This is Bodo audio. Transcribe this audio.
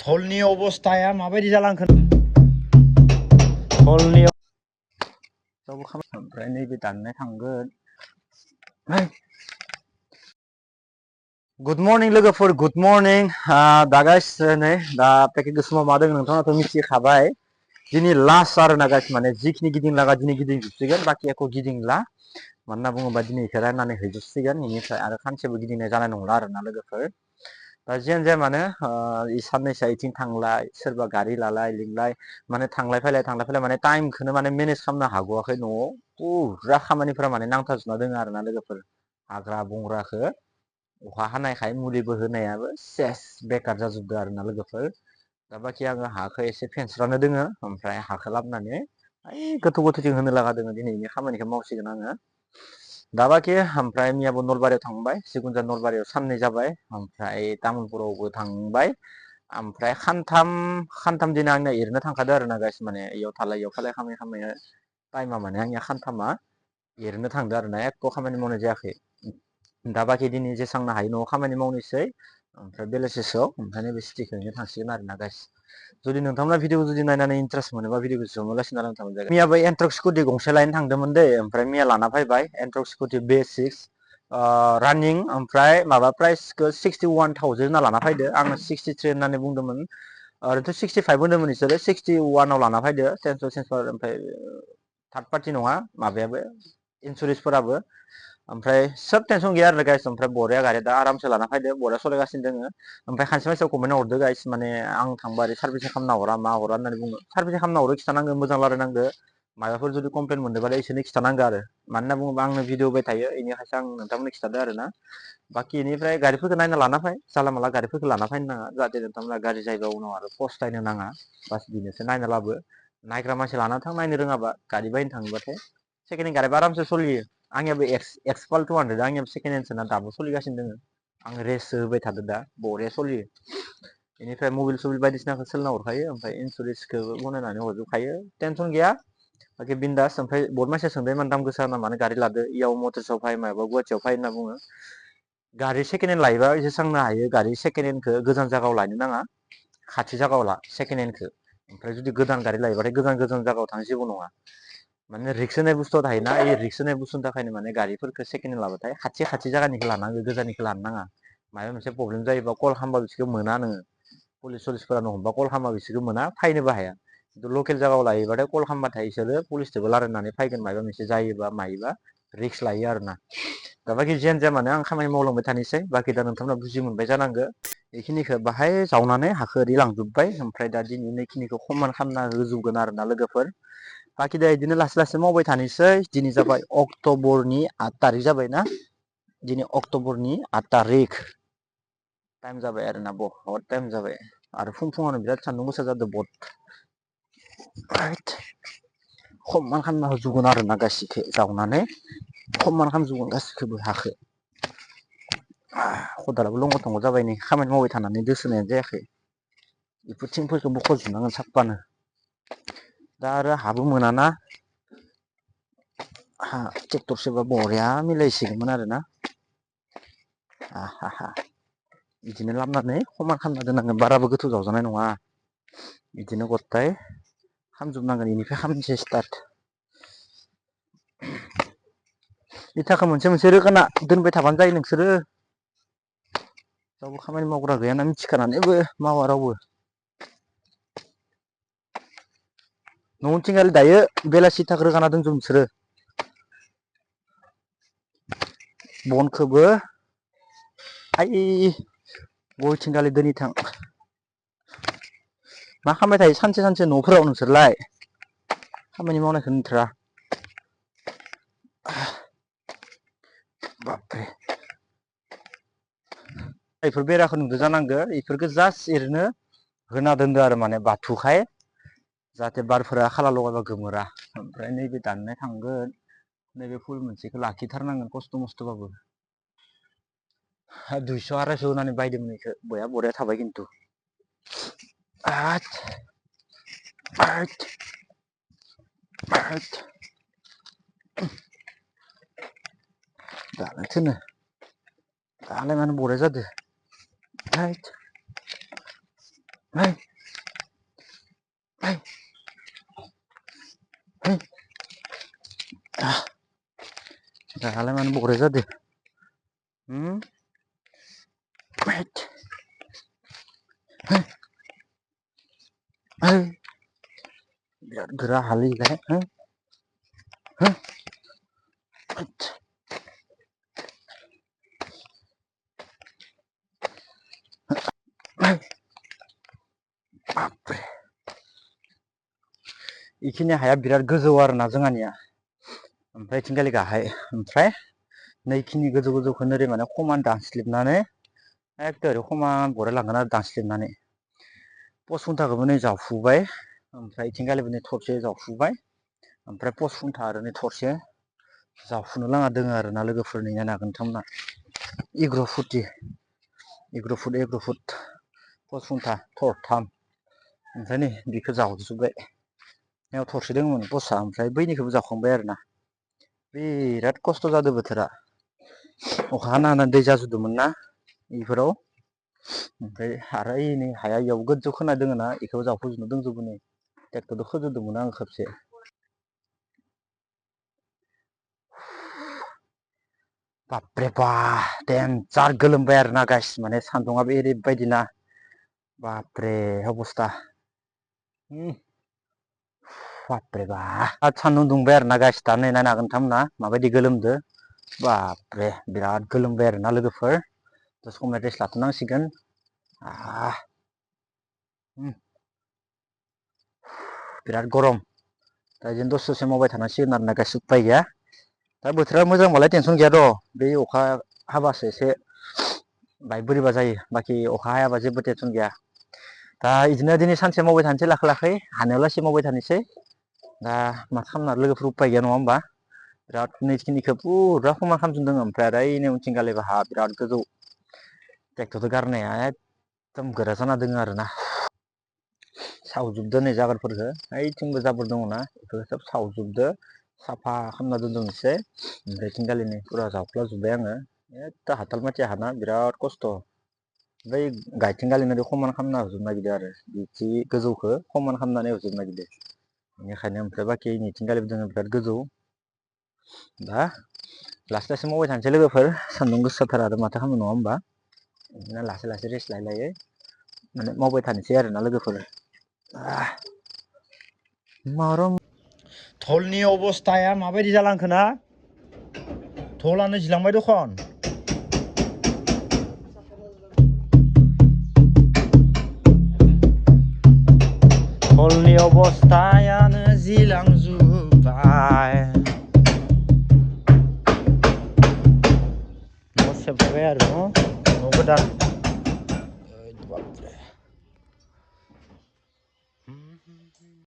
हलनि अबस्थाया माबायदि जालांखो हलनि रावबो खामानि ओमफ्राय नैबे दाननाय थांगोन गुड मर्निं लोगोफोर गुड मर्निं दा गाइस नै दा पेकेट गोसोमाव मा दङ नोंथाङाथ' मिथिखाबाय दिनै लास्ट आरोना गाइस माने जिखिनि गिदिंलागा दिनै गिदिंजोबसिगोन बाखि एख' गिदिंला मानो होनना बुङोबा दिनै इखौ राननानै हैजोबसिगोन बेनिफ्राय आरो खानसेबो गिदिंनाय जानाय नंला आरोना लोगोफोर दा जियानो जाया मानो साननैसोआ इथिं थांलाय सोरबा गारि लालाय लिंलाय माने थांलाय फैलाय माने टाइमखौनो माने मेनेज खालामनो हागवाखै न'आव पुरा खामानिफोरा माने नांथाजोबना दङ आरोना लोगोफोर हाग्रा बंग्राखौ अखा हानायखाय मुलिबो होनायाबो सेस बेकार जाजोबदो आरोना लोगोफोर दा बाखि आङो हाखौ एसे फेनस्रानो दोङो ओमफ्राय हाखौ लाबोनानै ओइ गोथौ गोथौथिं होनो लागा दोङो दिनैनि खामानिखौ मावसिगोन आङो दा बाखि ओमफ्राय मैयाबो नलबारियाव थांबाय सिगुनजार नलबारियाव साननै जाबाय ओमफ्राय तामुलपुरावबो थांबाय ओमफ्राय खानथाम दिनै आंनिया एरनो थांखादो आरोना गाइस माने इयाव थालाय इयाव फालाय खालामै टाइमा माने आंनिया खानथामा एरनो थांदो आरोना एख' खामानि मावनाय जायाखै दा बाखि दिनै जेसांनो हायो न'आव खामानि मावनोसै ओमफ्राय बेलासिसोआव ओमफ्राय नैबे सिटिखौनो थांसिगोन आरोना गाइस जुदि नोंथांमोना भिडिअ जुदि नायनानै इन्टारेस्ट मोनोबा भिडिअखौ जमालासिनो नायलांथारबानो मैयाबो एन्ट्रक स्कुटि गंसे लायनो थांदोंमोन दै ओमफ्राय मैया लाना फैबाय एन्ट्रक स्कुटि बेसिक्स रानिं ओमफ्राय माबा प्राइसखौ 61,000 होनना लाना फैदो आङो 63 होननानै बुंदोंमोन ओरैनोथ' 65 होनदोंमोन बिसोरो 61आव लाना फैदो सेन्सर ओमफ्राय थार्ड पार्टि नङा माबायाबो इन्सुरेन्सफोराबो ओमफ्राय सोब टेनसन गैया आरो गाइस ओमफ्राय बरिया गारि दा आरामसे लाना फैदो बरिया सलायगासिनो दोङो ओमफ्राय खानसे मानसियाव कमेन्ट हरदो गाइस माने आं थांबा ओरै सार्भिसिं खालामना हरा मा हरा होननानै बुङो सार्भिसिं खालामना हरो खिथानांगो मोजां रायलायनांगो माबाफोर जुदि कमप्लेन मोनदोंबाथाय इसोरनो खिथानांगो आरो मानो होनना बुङोबा आंनो भिडिअ होबाय थायो बेनिखायसो आं नोंथांमोननो खिथादो आरोना बाखि बेनिफ्राय गारिफोरखौ नायना लाना फै जाला माला गारिफोरखौ लाना फैनो नाङा जाहाथे नोंथांमोना गारि जायोबा उनाव आरो फस्थायनो नाङा बास बिनोसो नायना लाबो नायग्रा मानसि लाना थां नायनो रोङाबा गारि बायनो थाङोबाथाय सेकेन्ड हेन्ड गारिबा आरामसे सोलियो आंनियाबो एक्सपाल 200 आंनियाबो सेकेन्ड हेन्डसोना दाबो सोलिगासिनो दोङो आं रेस्टसो होबाय थादो दा बरिया सोलियो बेनिफ्राय मबाइल सबिल बायदिसिनाखौ सोलिना हरखायो ओमफ्राय इन्सुरेन्सखौबो बनायनानै हरजोबखायो टेनसन गैया बाखि बिन्दास ओमफ्राय बहुत मानसिया सोंबाय इमान दाम गोसा होनना मानो गारि लादो इयाव मटरसआव फै माबा गुवाहाटियाव फै होनना बुङो गारि सेकेन्ड हेन्ड लायोबा जेसांनो हायो गारि सेकेन्ड हेन्डखौ गोजान जायगायाव लायनो नाङा खाथि जायगायाव ला सेकेन्ड हेन्डखौ ओमफ्राय जुदि गोदान गारि लायोबाथाय गोजान जायगायाव थां जेबो नङा माने रिक्स होनाय बुस्थुआ थायोना बे रिक्स होनाय बुस्थुनि थाखायनो माने गारिफोरखौ सेकेन्ड हेन्ड लाबाथाय खाथि जायगानिखौ लानांगो गोजाननिखौ लानो नाङा माबा मोनसे प्रब्लेम जायोबा कल खालामबा बिसोरखौ मोना नोङो पुलिस सलिसफोरानो हमबा कल खालामबा बिसोरखौ मोना फायनोबो हाया खिन्थु लकेल जायगायाव लायोबाथाय कल खालामबाथाय बिसोरो पुलिसजोंबो रायलायनानै फैगोन माबा मोनसे जायोबा मायोबा रिक्स लायो आरोना दा बाखि जियानो जाया मानो आं खामानि मावलांबाय थानोसै बाखि दा नोंथांमोना बुजि मोनबाय जानांगो बेखिनिखौ बाहाय जावनानै हाखो ओरै लांजोब्बाय ओमफ्राय दा दिनैखिनिखौ समान खालामना होजोबगोन आरोना लोगोफोर बाखि दा बिदिनो लासै लासै मावबाय थानोसै दिनै जाबाय अक्ट'बरनि 8 थारिख जाबायना दिनै अक्ट'बरनि 8 थारिख टाइम जाबाय आरोना बहुत टाइम जाबाय आरो फुङावनो बिराद सान्दुं गोसा जादों बहुत समान खालामना होजोबगोन आरोना गासैखौ जावनानै समान खालामजोबगोन गासैखौबो हाखो खदालाबो लंगर थंगर जाबाय नै खामानि मावबाय थानानै दोसोनायानो जायाखै बेफोर थिंफोरखौ बख'जोबनांगोन साफ्फानो दा आरो हाबो मोनाना ट्रेक्टरसोबा बरिया मिलायसिगौमोन आरोना बिदिनो लाबोनानै समान खालामना दोननांगोन बाराबो गोथौ जावजानाय नङा बिदिनो गथाय खालामजोबनांगोन बेनिफ्राय खालामनोसै स्टार्ट इथाखौ मोनसे रोगाना दोनबाय थाबानो जायो नोंसोरो रावबो खामानि मावग्रा गैयाना मिथिखानानैबो मावा रावबो न'थिंखालि दायो बेलासि इथाखौ रोगाना दोनजोब नोंसोरो बनखौबो आइ गयथिंगालि दोनैथां मा खालामबाय थायो सानसे न'फोराव नोंसोरलाय खामानि मावनायखौ नुथारा बापरे बेफोर बेराखौ नुदो जानांगो बेफोरखौ जास्ट ओरैनो होना दोनदो आरो माने बाथुखाय जाहाथे बारफोरा खाला लगायबा गोमोरा ओमफ्राय नैबे दाननाय थांगोन नैबे फुल मोनसेखौ लाखिथारनांगोन खस्थ' मस्थ'बाबो 200-250 होनानै बायदोंमोन बेखौ बरिया थाबाय खिन्थु दालाय थोनो दालाय मानो बरिया जादो Hey, hey, hey. Dahalnya mana bukre jadi? Wait. Hey, hey. Biar gerah hali lah. Hey, hey. Wait. Hey. Babre. Ikhini haya birar goजौ आरोना जोंहानिया ओमफ्राय थिंगालि गाहाय ओमफ्राय नैखिनि गोजौ गोजौखौ नोरै माने खमान दानस्लिबनानै एकदम ओरै खमान बरायलांगोन आरो दानस्लिबनानै पस्ट खुन्थाखौबो नै जावफुबाय ओमफ्राय थिंगालिबो नै थरसे जावफुबाय ओमफ्राय पस्ट खुन्था आरो नै थरसे जावफुनो लागा दोङो आरोना लोगोफोर नायनो हागोन नोंथांमोना 11 फुट पस्ट खुन्था थरथाम ओमफ्राय नै बेखौ जावजोब्बाय याव थरसे दंमोन पस्टआ ओमफ्राय बैनिखौबो जावखांबाय आरोना बिराद खस्थ' जादों बोथोरा अखा हाना दै जाजोबदोंमोन ना इफोराव ओमफ्राय आरो नै हाया इयाव गोजौ खोना दोङो ना इखौबो जावख'जोबनो दंजोबो नै ट्रेक्टरजों खोजोबदोंमोन आं खेबसे बापरे बा देनजार गोलोमबाय आरोना गाइस माने सान्दुङाबो ओरैबायदि ना बापरे अबस्था बापरे बा सान्दुं दुंबाय आरोना गाइस दा नै नायनो हागोन नोंथांमोना माबायदि गोलोमदो बापरे बिराद गोलोमबाय आरोना लोगोफोर दसे खमाय रेस्ट लाथ'नांसिगोन बिराद गरम दा इदिनो दसे दसे मावबाय थानांसिगोन आरोना गाइस उपाय गैया दा बोथोरा मोजांबालाय टेनसन गैया र' बे अखा हाबासो एसे बाय बोरैबा जायो बाखि अखा हायाबा जेबो टेनसन गैया दा इदिनो दिनै सानसे मावबाय थानोसै लाखै लाखै हानायाव लासै मावबाय थानोसै दा मा खालामनो लोगोफोर उपाय गैया नङा होमबा बिराद नैखिनिखौ पुरा समान खालामजोबदों ओमफ्राय आरो ओइ नै उनथिं गालायबा हा बिराद गोजौ ट्रेक्टरजों गारनाया एकदम गोरा जाना दोङो आरोना सावजोबदो नै जाबोरफोरखौ ओइथिंबो जाबोर दङना बेफोरखौ सब सावजोबदो साफा खालामना दोनदों एसे ओमफ्राय थिंगालि नै फुरा जावख्लाजोब्बाय आङो एकदम हाथाल माथिया हाना बिराद खस्थ' बै गायथिंगालिनो खमान खालामना होजोबनो नागिरदों आरो बिदि गोजौखौ खमान खालामनानै होजोबनो नागिरदों बेनिखायनो ओमफ्राय बाखि नैथिंगालिबो दोङो बिराद गोजौ दा लासै लासै मावबाय थानोसै लोगोफोर सान्दुं गोसाथार आरो माथो खालामनो नङा होमबा बिदिनो लासै लासै रेस्ट लायै लायै माने मावबाय थानोसै आरोना लोगोफोर धलनि अबस्थाया माबायदि जालांखो ना धलानो जिलांबाय दखन धलनि अबस्थायानो जिलांजोब्बाय न' सेफायबाय आरो न' गोदान